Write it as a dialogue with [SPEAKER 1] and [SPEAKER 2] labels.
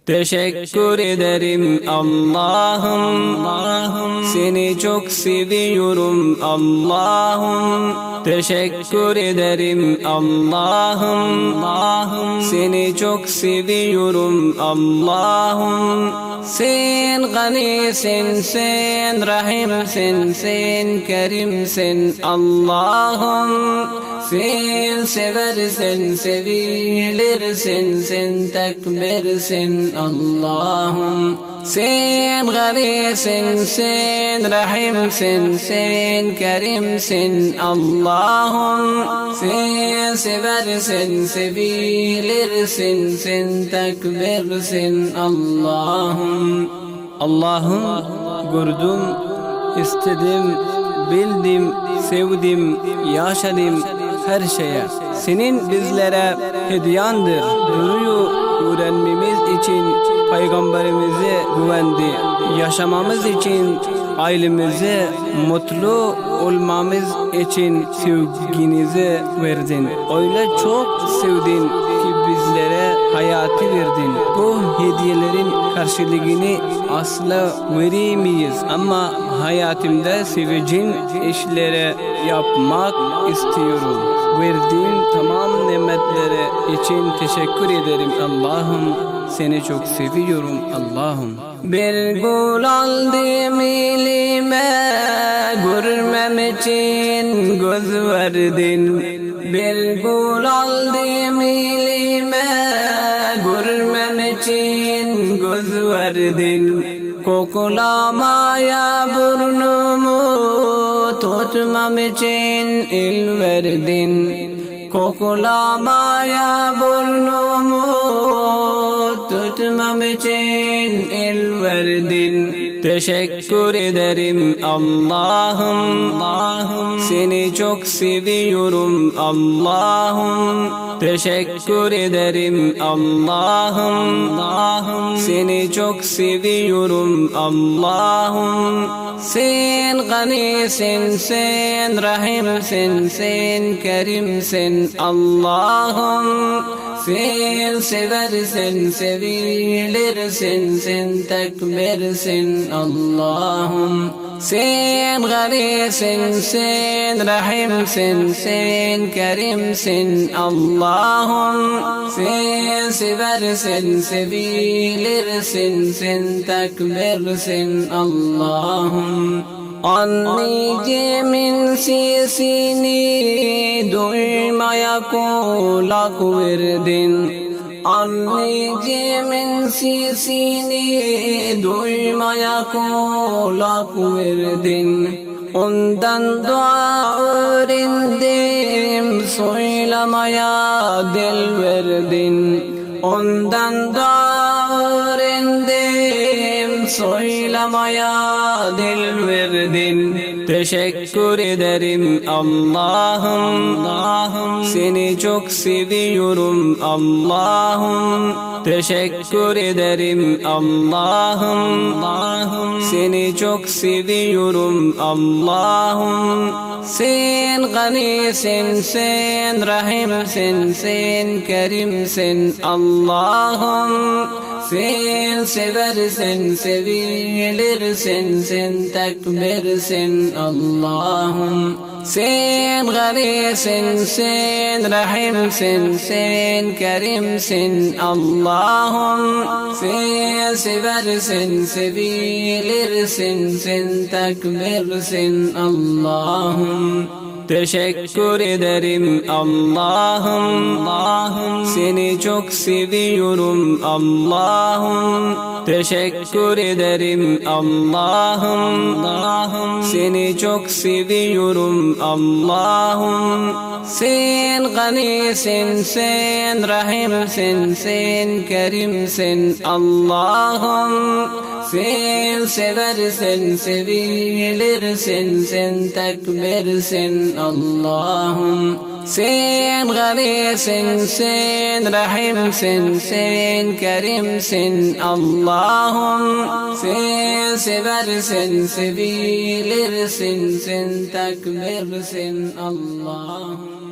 [SPEAKER 1] Teşekkür ederim Allah'ım. Seni çok seviyorum Allah'ım. Teşekkür ederim Allah'ım. Seni çok seviyorum Allah'ım. Sen ganisin, sen rahimsin, sen kerimsin Allah'ım. Sen seversin, sevilirsin, sen tekbirsin Allah'ım. Sen ganisin, sen rahimsin, sen kerimsin Allah'ım. Sen seversin, sevilirsin, sen tekbirsin Allah'ım. Allah'ım gördüm, istedim, bildim, sevdim, yaşadım her şeye. Senin bizlere hediyandır. Doğruyu öğrenmemiz için Peygamberimize güvendi. Yaşamamız için ailemize mutlu olmamız için sevginizi verdin. Öyle çok sevdin ki bizlere hayatı verdin. Bu hediyelerin karşılığını asla veremeyiz. Ama hayatımda seveceğim işleri yapmak istiyorum. Verdiğin tamam nimetlere için teşekkür ederim Allah'ım. Seni çok seviyorum Allah'ım. Bir gül aldım elime, görmem için göz verdin. Bir gül aldım elime, görmem için göz verdin. Koklamaya burnumu tutmam için el verdin. Koklamaya burnumu tutmam için el verdin. Teşekkür ederim Allah'ım. Seni çok seviyorum Allah'ım. Teşekkür ederim Allah'ım. Seni çok seviyorum Allah'ım. Sen ganisin, sen rahimsin, sen kerimsin Allah'ım. Sen seversin, sevilirsin, sen tekbirsin Allah'ım. Sen ganisin, sen rahimsin, sen kerimsin Allah'ım. Sen seversin, sevilirsin, sen tekbirsin Allah'ım. Anneciğimin sesini duymaya kulak verdin. Anneciğimin sesini duymaya kulak verdin. Ondan dua öğrendim, söylemeye dil verdin. Ondan dua öğrendim, söylemeye dil verdin. Teşekkür ederim Allah'ım. Seni çok seviyorum Allah'ım. Teşekkür ederim Allah'ım. Seni çok seviyorum Allah'ım. Sen ganisin, sen rahimsin, sen kerimsin Allah'ım. Sen seversin, sevilirsin, sen tekbirsin Allah'ım. Sen ganisin, sen rahimsin, sen kerimsin Allah'ım. Sen seversin, sevilirsin, sen tekbirsin Allah'ım. Teşekkür ederim Allah'ım. Seni çok seviyorum Allah'ım. Teşekkür ederim Allah'ım. Seni çok seviyorum Allah'ım. Sen ganisin, sen rahimsin, sen kerimsin Allah'ım. Sen seversin, sevilirsin, sen tekbirsin Allah'ım. Sen ganisin, sen rahimsin, sen kerimsin Allah'ım. Sen seversin, sevilirsin, sen tekbirsin Allah'ım.